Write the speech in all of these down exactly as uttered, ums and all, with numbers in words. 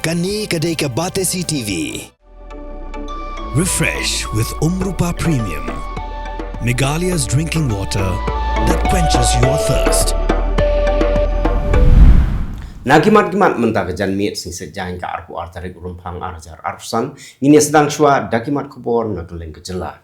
Kane ka dei ka Batesi T V. Refresh with Umrupa Premium, Meghalaya's drinking water that quenches your thirst. Na ki mat ki mat mynta ka janmiet sngi Saitjaiñ ka arphew ar tarik u Rymphang ar hajar arphew san, ngin ïa sdang shuwa da ki mat khubor na kylleng ka jylla.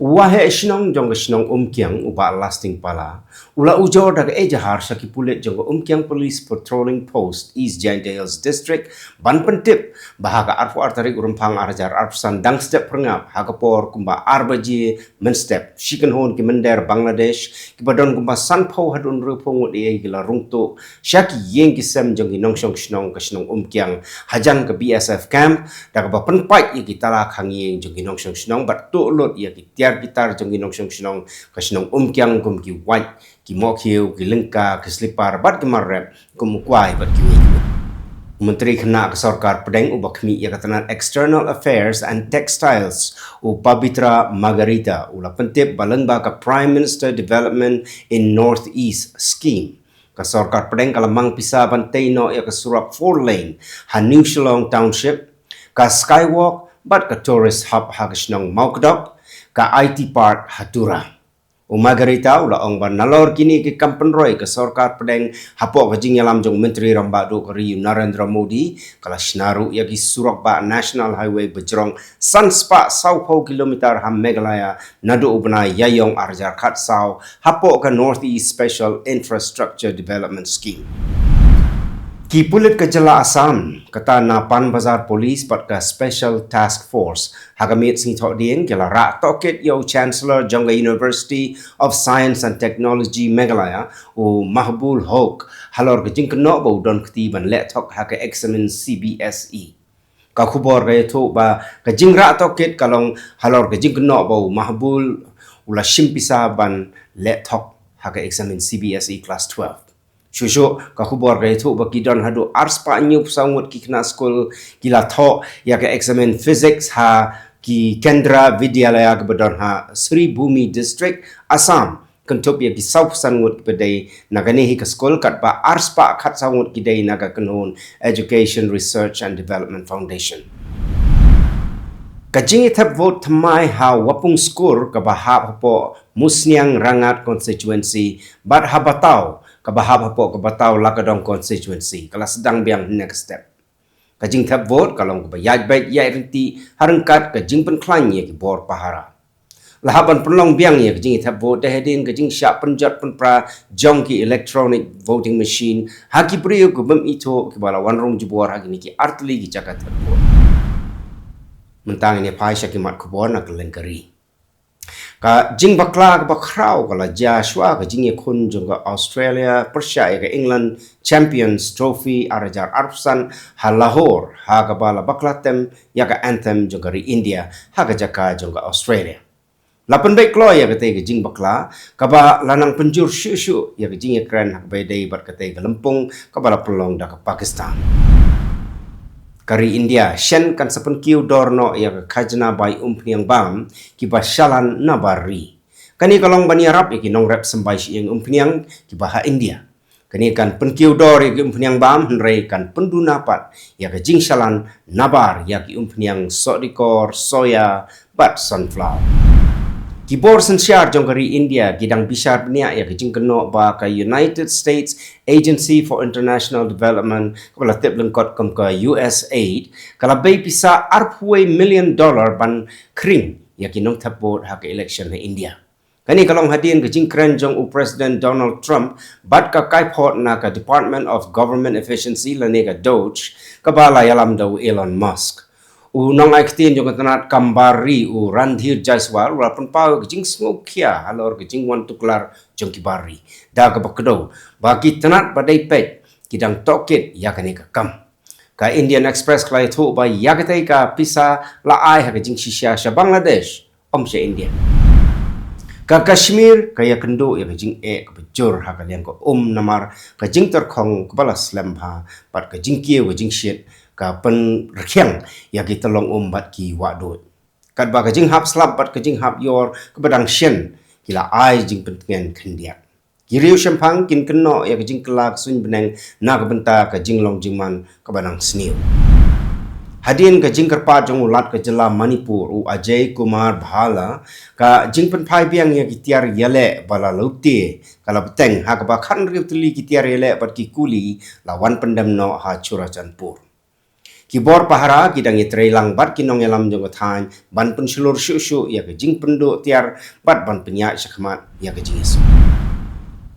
U waheh shnong jong ka shnong Umkiang, u Bah Lasting Pala, u la ujor da ka ejahar sha ki pulit jong ka Umkiang Police Patrolling Post, East Jaintia Hills District, ban pyntip ba ha ka arphew ar tarik u Rymphang ar hajar arphew san, dang step phyrngap ha ka por kumba ar baje mynstep, shi kynhun ki mynder Bangladesh kiba don kumba sanphew haduh hynriewphew ngut ïa ki la rung tuh sha ki ïing ki sem jong ki nongshong shnong ka shnong Umkiang hajan ka B S F camp, da kaba pynpait ïa ki tala khang ïing jong ki nongshong shnong bad tuh lut ïa ki tiar ki tar jong ki nongshong shnong ka shnong Umkiang, kum ki wait, ki mohkhiew, ki lyngka, ki slipar bad ki mar rep, kum u kwai bad kiwei kiwei. U Myntri Khynnah ka Sorkar Pdeng uba khmih ïa ka tnat External Affairs and Textiles, u Pabitra Margherita, u la pyntip ba lyngba ka Prime Minister Development in North East Scheme, ka Sorkar Pdeng ka la mang pisa ban tei noh ïa ka surok four lane ha New Shillong Township, ka skywalk bad ka tourist hub ha ka shnong Mawkdok, ka I T Park ha Tura. U Margherita u la ong ba nalor kine ki kam pynroi, ka Sorkar Pdeng hapoh ka jingïalam jong u Myntri Rangbah Duh ka ri u Narendra Modi ka la shna ruh ïa ki surok bah National Highway ba jrong san spah sawphew kilometer ha Meghalaya naduh u bnai Ïaïong ar hajar khatsaw hapoh ka North East Special Infrastructure Development Scheme. Ki pulit ka jylla Assam, kata na Panbazar Police bad ka Special Task Force, ha ka miet sngi Thohdieng ki la rah tohkit ïa u Chancellor jong ka University of Science and Technology Meghalaya, u Mahbul Hoque, halor ka jingkynnoh ba u don kti ban leh thok ha ka eksamin C B S E. Ka khubor ka ïathuh ba ka jingrah tohkit ka long halor ka jingkynnoh ba u Mahbul u la shim pisa ban leh thok ha ka eksamin C B S E Class twelve. Shuh shuh ka khubor ka ïathuh ba ki don haduh ar spah hynñiewphew saw ngut ki khynnah skul ki la thoh ïa ka eksamin physics ha ki Kendra Vidyalaya kaba don ha Sribhumi District, Assam, kynthup ïa ki sawphew san ngut kiba dei na kane hi ka skul, katba ar spah khatsaw ngut ki dei na ka kynhun Education Research and Development Foundation. Ka jingïathep vote thymmai ha Wapung Skur kaba hap hapoh Musniang Rangad Constituency bad ha Bataw kaba hap hapoh ka Bataw Lakadong Constituency ka la sdang biang hynne ka step. Ka jingthep vote ka long kaba ïaid beit ïaid ryntih ha ryngkat ka jingpynkhlaiñ ïa ki bor pahara. La hap ban pynlong biang ïa ka jingthep vote da hadien ka jingshah pynjot pynpra jong ki electronic voting machine ha ki briew ki bym ithuh kiba la wan rung jubor ha kine ki artylli ki jaka thep vote. Mynta ngin ïa phai sha ki mat khubor na kylleng ka ri. Ka jingbakla kaba khraw ka la jia shuwa ka jingïakhun jong ka Australia pyrshah ïa ka England Champions Trophy ar hajar arphew san ha Lahore, ha kaba la bakla tem ïa ka anthem jong ka ri India ha ka jaka jong ka Australia. La pynbeit kloi ïa katei ka jingbakla kaba la nang pynjur shuh shuh ïa ka jingïakren ha kaba ïadei bad katei ka lympung kaba la pynlong da ka Pakistan. Ka ri India shen kan sa pynkiew dor noh ïa ka khajna bai umphniang bam kiba shalan nabar ri. Kane ka long ban ïarap ïa ki nongrep symbai shyieng umphniang kiba ha India. Kane kan pynkiew dor ïa ki umphniang bam hynrei kan pynduna pat ïa ka jingshalan nabar ïa ki umphniang sohdikor, soya bad sunflower. Ki bor synshar jong ka ri India ki dang bishar bniah ïa ka jingkynnoh ba ka United States Agency for International Development, kaba la tip lyngkot kum ka U S aid, ka la bei pisa arphew million dollar ban khring ïa ki nongthep vote ha ka election ha India. Kane ka long hadien ka jingkren jong u President Donald Trump bad ka kaiphod na ka Department of Government Efficiency lane ka DOGE, kaba la ïalam da u Elon Musk. U nongai ktien jong ka tnat kam bar ri u Randhir Jaiswal u la pynpaw ka jingsngewkhia halor ka jingwan tuklar jong ki bar ri, da kaba kdew ba ki tnat ba dei peit ki dang tohkit ïa kane ka kam. Ka Indian Express ka la ïathuh ba ïa katei ka pisa la ai ha ka jingshisha sha Bangladesh, ym sha India. Ka Kashmir ka ïakynduh ïa ka jingeh kaba jur ha ka liang ka um namar ka jingtyrkhong kaba la slem bha bad ka jingkiew ka jingshit ka pynrkhiang ïa ki tyllong um bad ki wahduid. Katba ka jinghap slap bad ka jinghap ïor kaba dang shen ki la ai jingpyntngen khyndiat. Ki riew shemphang kin kynnoh ïa ka jingkylla ka suiñ bneng na ka bynta ka jinglong jingman kaba nang sniew. Hadien ka jingkyrpad jong u Lat ka jylla Manipur u Ajay Kumar Bhalla, ka jingpynphai biang ïa ki tiar ïaleh ba la lute ka la bteng, ha kaba khathynriew tylli ki tiar ïaleh bad ki kuli la wan pyndem noh ha Churachandpur. Ki bor pahara ki dang ïatreilang bad ki nongïalam jong ka thaiñ ban pynshlur shuh shuh ïa ka jingpynduh tiar bad ban pynïaid shakhmat ïa ka jingïasoh.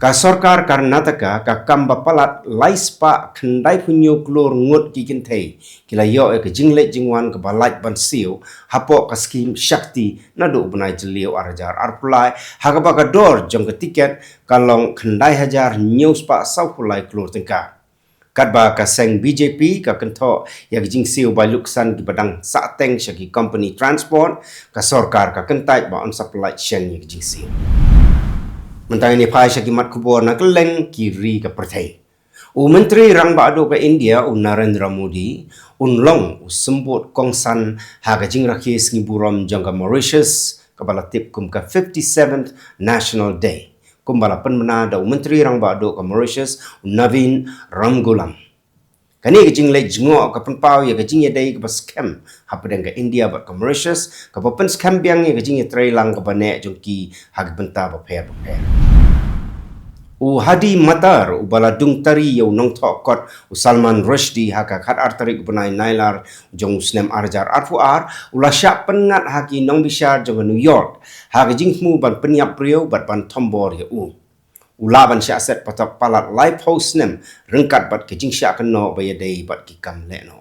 Ka sorkar Karnataka ka kam ba palat lai spah khyndai phew hynñiew klur ngut ki kynthei ki la ïoh ïa ka jingleit jingwan kaba lait ban siew hapoh ka skhim Shakti naduh u bnai Jylliew ar hajar arphew lai, ha kaba ka dor jong ka tiket ka long khyndai hajar hynñiew spah saw phew lai klur tyngka. Katba ka seng B J P ka kynthoh ïa ka jingsiew ba luksan kiba dang sahteng sha ki company transport, ka sorkar ka kyntait ba yn sa pyllait sheng ïa ka jingsiew. Mynta ngin ïa phai sha ki mat khubor na kylleng ki ri ka pyrthei. U Myntri Rangbah Duh ka India u Narendra Modi un long u symbud kongsan ha ka jingrakhe sngi burom jong ka Mauritius kaba la tip kum ka fifty-seventh National Day, kumba la pynbna da u Myntri Rangbah Duh ka Mauritius u Navin Ramgoolam. Kane ka jingleit jngoh ka pynpaw ïa ka jingïadei kaba skhem hapdeng ka India bad ka Mauritius, kaba pynskhem biang ïa ka jingïatreilang kaba neh jong ki ha ki bynta bapher bapher. U Hadi Matar, uba la dung tari ïa u nongthoh kot u Salman Rushdie ha ka khatar tarik u bnai Nailar jong u snem ar hajar arphew ar, u la shah pynngat ha ki nongbishar jong ka New York ha ka jingthmu ban pynïap briew bad ban thombor ïa u. U lah ban shah set patok palat laiphew snem ryngkat bad ka jingshah kynnoh ba ïadei bad ki kam lehnoh.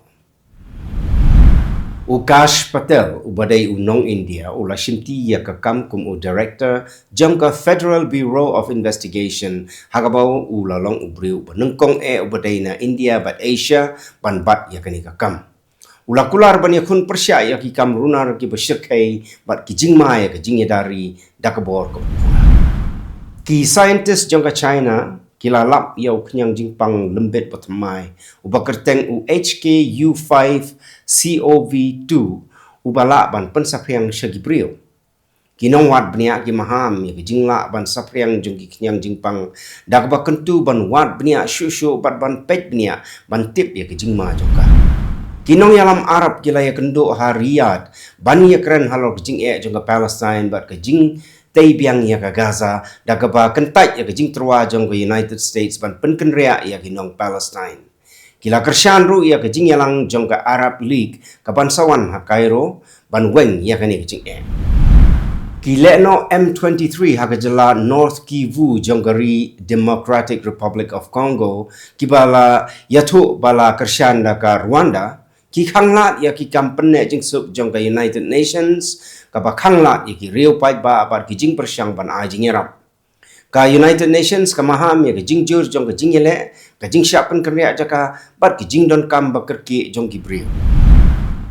U Kash Patel, uba dei u nong India, u la shimti ïa ka kam kum u director jong ka Federal Bureau of Investigation, ha kaba u la long u briew uba nyngkong eh uba dei na India bad Asia ban bat ïa kane ka kam. U la kular ban ïakhun pyrshah ïa ki kam runar kiba shyrkhei bad ki jingma ïa ka jingïada ri da ka bor kaba pura. Ki scientist jong ka China ki la lap ïa u khñiang jingpang lymbit bathymmai uba kyrteng u H K U five C O V two, uba lah ban pynsaphriang sha ki briew. Ki nongwad bniah ki maham ïa ka jinglah ban saphriang jong ki khñiang jingpang da kaba kyntu ban wad bniah shuh shuh bad ban peit bniah ban tip ïa ka jingma jong ka. Ki nongïalam Arab ki la ïakynduh ha Riyadh ban ïakren halor ka jingeh jong ka Palestine bad ka jingtei biang ïa ka Gaza, da kaba kyntait ïa ka jingtyrwa jong ka United States ban pynkynriah ïa ki nong Palestine. Ki la kyrshan ruh ïa ka jingïalang jong ka Arab League ka ban sa wan ha Cairo ban weng ïa kane ka jingeh. Ki lehnoh M twenty-three ha ka jylla North Kivu jong ka ri Democratic Republic of Congo, kiba la ïathuh ba la kyrshan da ka Rwanda, ki khanglad ïa ki kam pynneh jingsuk jong ka United Nations, kaba khanglad ïa ki riew paidbah bad ki jingpyrshang ban ai jingïarap. Ka United Nations ka maham ïa ka jingjur jong ka jingïaleh, ka jingshah pynkynriah jaka bad ka jingdonkam ba kyrkieh jong ki briew.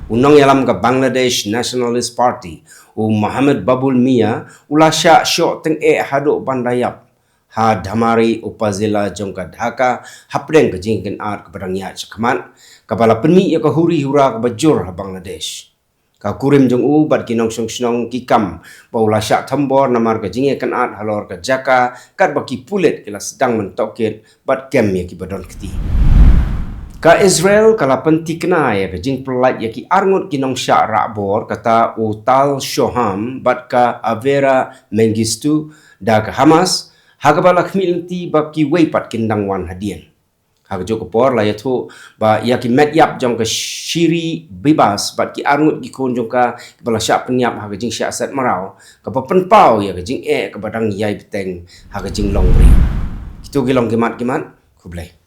U nongïalam ka Bangladesh Nationalist Party, u Mohamed Babul Mia, u la shah shoh tyngeh haduh ban da ïap ha Dhamari Upazila jong ka Dhaka hapdeng ka jingkynad kaba dang ïaid shakhmat, kaba la pynmih ïa ka huri hura kaba jur ha Bangladesh. Ka kurim jong u bad ki nongshong shnong ki kam ba u la shah thombor namar ka jingïakynad halor ka jaka, katba ki pulit ki la sdang ban tohkit bad kem ïa kiba don kti. Ka Israel ka la pynthikna ïa ka jingpyllait ïa ki arngut ki nongshah rah bor, kata u Tal Shoham bad ka Avera Mengistu da ka Hamas, ha kaba la khmih lynti ba kiwei pat kin dang wan hadien. Ha kajuh ka por la ïathuh ba ïa ki met ïap jong ka Shiri Bibas bad ki arngut ki khun jong ka kiba la shah pynïap ha ka jingshah set mraw, kaba pynpaw ïa ka jingeh kaba dang ïai bteng ha ka jinglong briew. Kito ki long ki mat ki mat, khublei.